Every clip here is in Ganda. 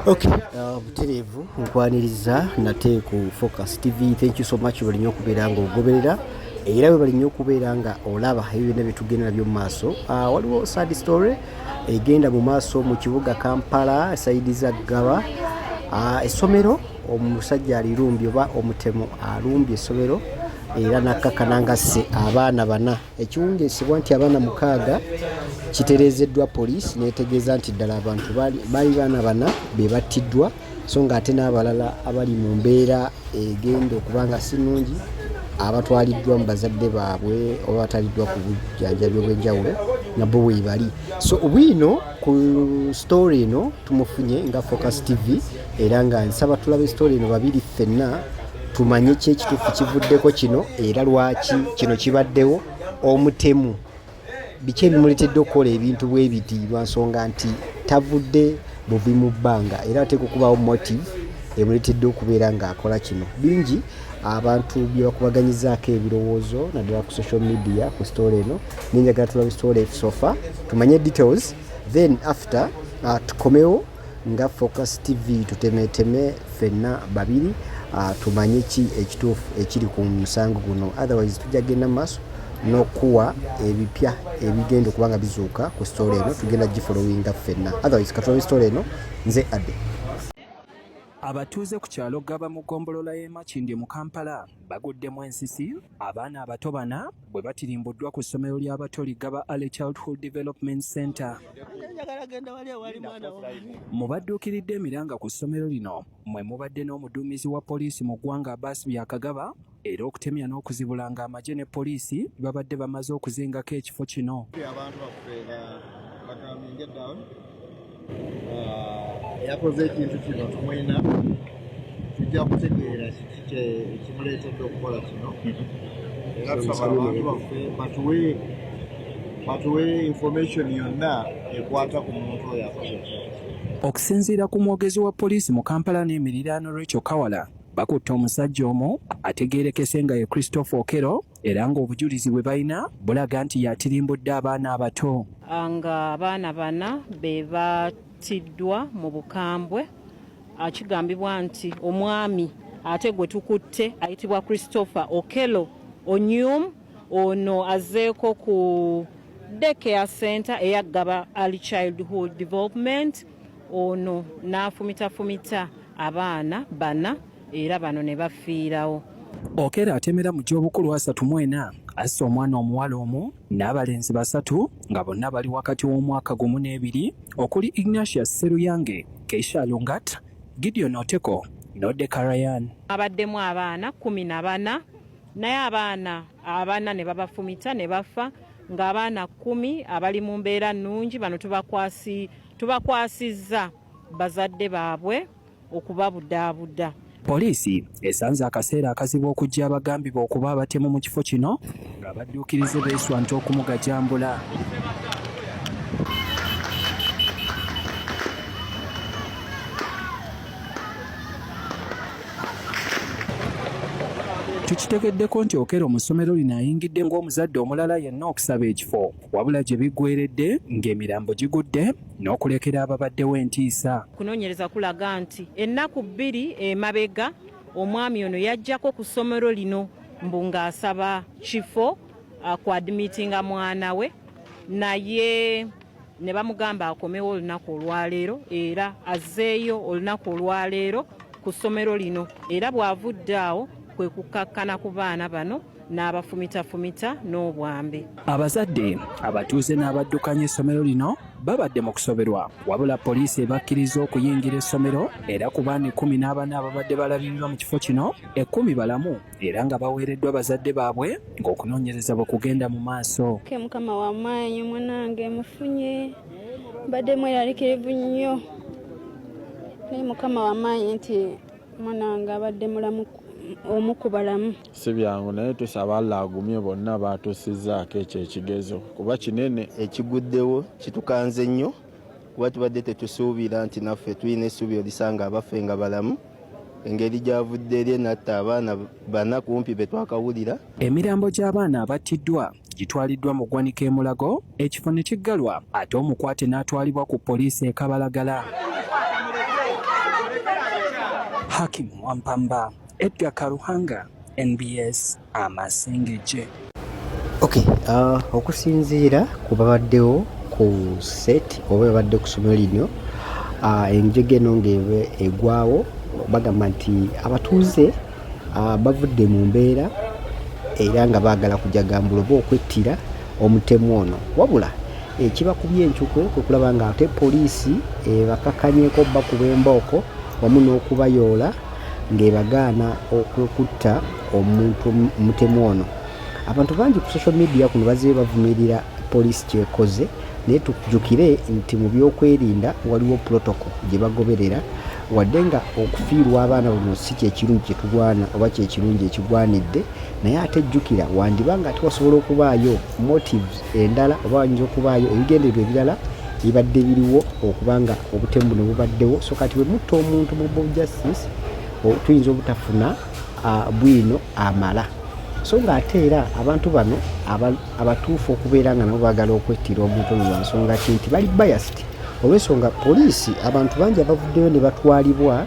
Okay, butereevu nkwaniriza nate ku Focus TV. Thank you so much bali nnyo okubeera nga ogoberera era webali nnyo okubeera nga olaba ebyo byonna byetugenda nabyo mu maaso. Waliwo sad story egenda mu maaso mu kibuga Kampala, saidi za Ggaba. Essomero omusajja alirumbye oba omutemu alumbye essomero era nakkakkana nga asse abaana bana. Ekiwungeesebwa nti abaana 6 kitereezeddwa poliisi n'etegeeza nti ddala abantu baali baana bana be battiddwa, so ng'ate n'abalala abali mu mbeera egenda okuba nga si nnungi abatwaliddwa mu bazadde baabwe oba batwaliddwa ku bujjanjabi obw'enjawulo nabo weebali. So bwino ku story eno tumufunye nga Focus TV era nga nsaba tulabe story eno babiri ffenna tumanye ki ekituufu kivuddeko kino era lwaki kino kibaddewo, omutemu biki ebimuleetedde okukola ebintu bwe biti lwa nsonga nti tavudde buvi mu bbanga era ateekwa okubaawo motive emuleetedde okubeera ng'akola kino. Bingi abantu bye bakubaganyizaako ebirowoozo naddala ku social media ku story eno, naye njagala tulabe story so far tumanye details, then after tukomewo nga Focus TV tutemeteme ffenna babiri, tumanye ki ekituufu ekiri ku musango guno. Otherwise tujja kugenda mu maaso n'okuwa ebipya ebigenda okuba nga bizuuka ku story eno, tugenda gifollowinga ffenna. Otherwise katulabe story eno. Nze Adde. Abatuuze ku kyalo Ggaba mu ggombolola y'e Makindye mu Kampala baguddemu ensisi abaana abato bana bwe batirimbuddwa ku ssomero ly'abato li Ggaba Early Childhood Development Center. Mu badduukiridde emiranga ku ssomero lino mwe mubadde n'omuduumizi wa poliisi mu ggwanga Abbas Byakagaba era okutemya n'okuzibula ng'amagye ne poliisi babadde bamaze okuzingako ekifo kino. Abantu baffe bakaminge down, eyakoze ekintu kino tumwina, tujja kutegeera kiki ekimuleetedde okukola kino era tusaba abantu baffe batuwe information yonna ekwata ku muntu oyo akoze ekintu. Okusinziira ku mwogezi wa poliisi mu Kampala n'emiriraano Rachel Kawala, bakutte omusajja omu ategeerekese nga ye Christopher Okello era ng'obujulizi bwe balina bulaga nti y'atirimbudde abaana abato. Nga abaana bana be battiddwa mu bukambwe, kigambibwa nti omwami ate gwe tukutte ayitibwa Christopher Okello Onyum, ono azzeeko ku daycare center eya Ggaba Early Childhood Development, ono n'afumitafumita abaana bana era bano ne bafiirawo. Okello atemera mu gy'obukulu 34, asse omwana omuwala omu n'abalenzi 3 nga bonna bali wakati w'omwaka 1 n'ebiri okuli Ignatius Seruyange, Keisha Lungat, Gideon Oteko n'Odeka Ryan. Abaddemu abaana 14 naye abaana abana ne babafumita ne bafa, ng'abaana 10 abali mu mbeera nnungi bano tubakwasizza bazadde baabwe okubabudaabuda. Poliisi esanze akaseera akazibu okuggya abagambibwa okuba abatemu mu kifo kino ng'abadduukirize beeswanta okumugajambula. Tukitegeddeko nti Okello mu ssomero lino ayingidde ng'omuzadde omulala yenna okusaba ekifo, wabula gye biggweeredde ng'emirambo gigudde n'okulekera ababaddewo entiisa. Okunoonyereza kulaga nti ennaku 2 emabega omwami ono yajjako ku ssomero lino mbu ng'asaba kifo ku admitinga mwana we, naye ne bamugamba akomewo olunaku olwaleero era azzeeyo olunaku olwaleero ku ssomero lino, era bw'avudde awo kwe kukkakkana ku baana bano n'abafumitafumita n'obwambe. Abazadde, abatuuze n'abaddukanya essomero lino babadde mu kusoberwa, wabula poliisi ebakkiriza okuyingira essomero era ku baana 14 ababadde balabirirwa mu kifo kino, 10 balamu era nga baweereddwa bazadde baabwe ng'okunoonyereza bwe kugenda mu maaso. Ke Mukama wa maanyi, mwanange mufunye, mbadde mweraliikirivu nnyo, naye Mukama wa maanyi nti mwanange abadde mulamu, omu ku balamu. Si byangu, naye tusaba Allah agumye bonna baatuusizzaako ekyo ekigezo kuba kinene. Ekiguddewo kitukanze nnyo kuba tubadde tetusuubira nti naffe tulina essuubi olisanga abaffe nga balamu, engeri gy'avudde eri enatta abaana bana kumpi be twakawulira. Emirambo gy'abaana abattiddwa gitwaliddwa mu ggwanika e Mulago, ekifo ne kiggalwa ate omukwate n'atwalibwa ku poliisi e Kabalagala. Hakim Wampamba, Edgar Karuhanga, NBS Amasengejje. Okay, okusinziira ku babaddewo ku set oba babadde ku ssomero lino, enjega eno ng'eba egwawo, bagamba nti abatuuze bavudde mu mbeera era nga baagala kujagambula oba okwettira omutemu ono. Wabula ekibakubye encukwe kwe kulaba nga ate poliisi ebakakanyeko bakuba embooko wamu n'okubayoola ng'ebagaana okutta omuntu omutemu ono. Abantu bangi ku social media kuno bazze bavumirira poliisi kyekoze, naye tujjukire nti mu byokwerinda waliwo protocol gye bagoberera, wadde nga okufiirwa abaana bano si kyekirungi kyetugwana oba kyekirungi ekigwanidde, naye ate jjukira wandiba nga ate wasobola okubaayo motives endala oba wayinza okubaayo ebigendererwa ebirala ebibadde biriwo okuba nga obutemu buno bubaddewo. So kati bwe mutta omuntu mu mob justice tuyinza obutafuna bwino amala. So ng'ate era abantu bano abatuufu okubeera nga nabo baagala okwettira omuntu ono lwa nsonga ki nti bali biased, olw'ensonga poliisi abantu bangi abavuddeyo ne batwalibwa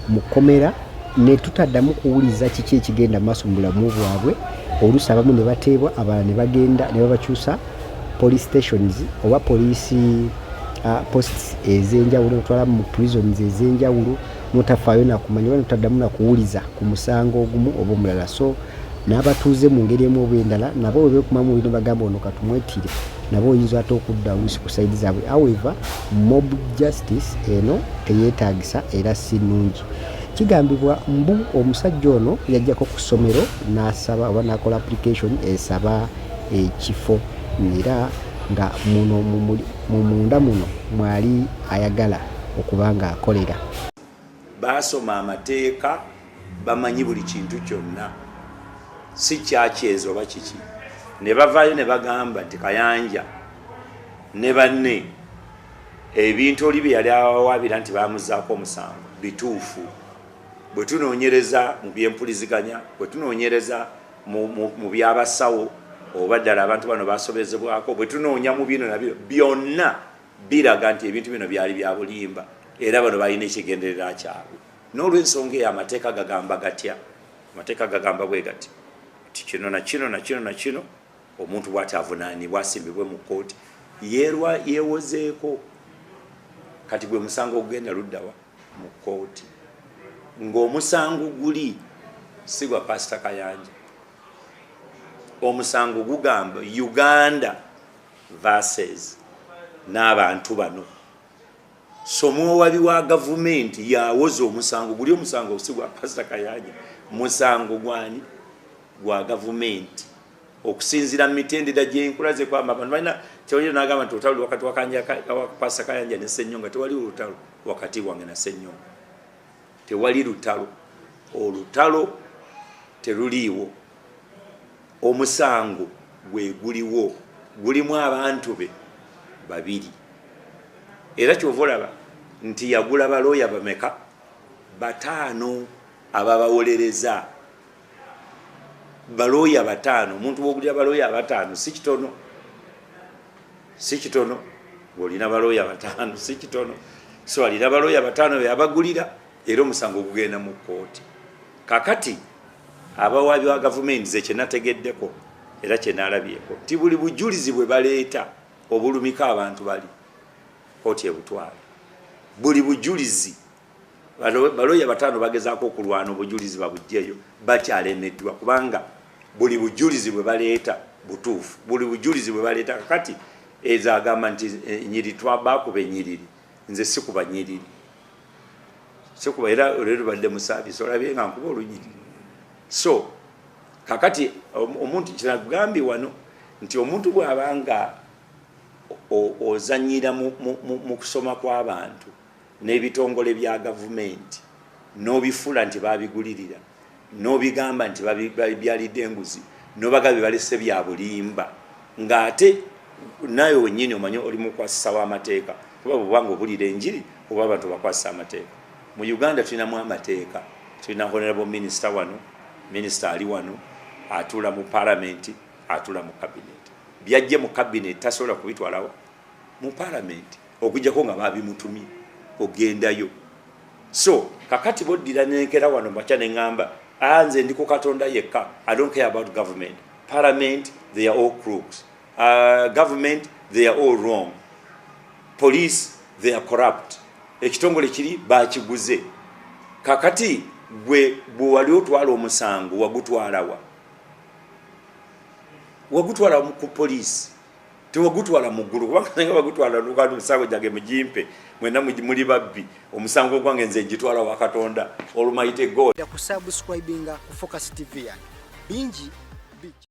mu kkomera ne tutaddamu kuwuliza kiki ekigenda maaso mu bulamu bwabwe. Oluusi abamu ne bateebwa, abalala ne bagenda ne babakyusa police stations oba police posts ez'enjawulo, batwala mu prisons ez'enjawulo n'otafaayo nakumanya oba notaddamu nakuwuliza ku musango ogumu oba omulala. So n'abatuuze mu ngeri emu oba endala nabo bwe beekumamu bino bagamba ono katumwettire, nabo oyinza ate okudda oluusi ku sayidi zaabwe. However, mob justice eno teyeetaagisa era si nnungi. Kigambibwa mbu omusajja ono yajjako ku ssomero n'asaba oba n'akola application esaba ekifo, era nga muno mu munda muno mwali ayagala okuba ng'akolera. Baasoma amateeka, bamanyi buli kintu kyonna, si kyakyezo oba kiki, ne bavaayo ne bagamba nti Kayanja ne banne ebintu oli bye yali awawaabira nti baamuzzaako omusango bituufu. Bwe tunoonyereza mu byempuliziganya, bwe tunoonyereza mu by'abasawo oba ddala abantu bano basobezebwako, bwe tunoonya mu bino na bino byonna biraga nti ebintu bino byali bya bulimba era bano balina ekigenderera kyabwe. N'olwensonga eyo amateeka gagamba gatya? Amateeka gagamba bwe gati nti kino na kino na kino na kino, omuntu bw'ati avunaanibwa asimbibwe mu kkooti, yeerwa yeewozeeko. Kati gwe musango ogugenda luddawa mu kkooti, ng'omusango guli si gwa Pasita Kayanja. Omusango gugamba Uganda versus n'abantu bano. So omuwawabi wa gavumenti yawoza omusango guli, omusango si gwa Pasita Kayanja, musango gwani? Gwa gavumenti. Okusinziira mu mitendera gy'enkula ze kwamba abantu balina tewali n'agamba nti olutalo wakati wa Pasita Kayanja ne Ssenyonga. Tewali olutalo wakati wange na Ssenyonga, tewali lutalo, olutalo teruliiwo. Omusango gwe guliwo gulimu abantu be babiri, era kyova olaba nti yagula balooya bameka? 5 ababawolereza, balooya 5. Omuntu wogulira balooya 5 si kitono, si kitono. Ng'olina balooya 5 si kitono. So alina balooya 5 beyabagulira, era omusango gugenda mu kkooti. Kakati abawaabi wa gavumenti ze kyenategeddeko era kyenalabyeko nti buli bujulizi bwe baleeta obulumika abantu bali kkooti ebutwala. Buli bujulizi balooya 5 bagezaako okulwana obujulizi babugyeyo, bakyalemeddwa kubanga buli bujulizi bwe baleeta butuufu, buli bujulizi bwe baleeta. Kakati ezo agamba nti enyiriri bakuba enyiriri, nze sikuba nyiriri, sikuba, era olwo lubadde mu saavisi olabye nga nkuba olunyiriri. So kakati omuntu kinagambye wano nti omuntu bw'abanga ozanyira mu kusoma kw'abantu n'ebitongole bya gavumenti n'obifuula nti babigulirira, n'obigamba nti babyalidde enguzi, n'obaga bye balese bya bulimba, ng'ate naawe wennyini omanyi oli mukwasisa w'amateeka, kuba bw'obanga obulira enjiri oba abantu bakwasisa amateeka. Mu Uganda tulinamu amateeka, tulina honorable minister wano, minisita ali wano atuula mu palamenti, atuula mu cabinet. Byajje mu cabinet tasobola kubitwalawo mu palamenti okuggyako nga babimutumye ogendayo. So Kakati boddira nenkera wano makya neŋŋamba, "Ah, nze ndi ku Katonda yekka. I don't care about government, parliament, they are all crooks. Government, they are all wrong. Police, they are corrupt. Ekitongole kiri bakiguze." Kakati gwe bwe wali otwala omusango, wagutwalawa? Wagutwala ku poliisi, tewagutwala mu ggulu, kubanga singa bagutwala lukandi, omusango gyange mugimpe, mwena muli babbi, omusango gwange nze ngitwala wa Katonda, Almighty God. Kusubscribinga ku Focus TV yange, bingi bijja.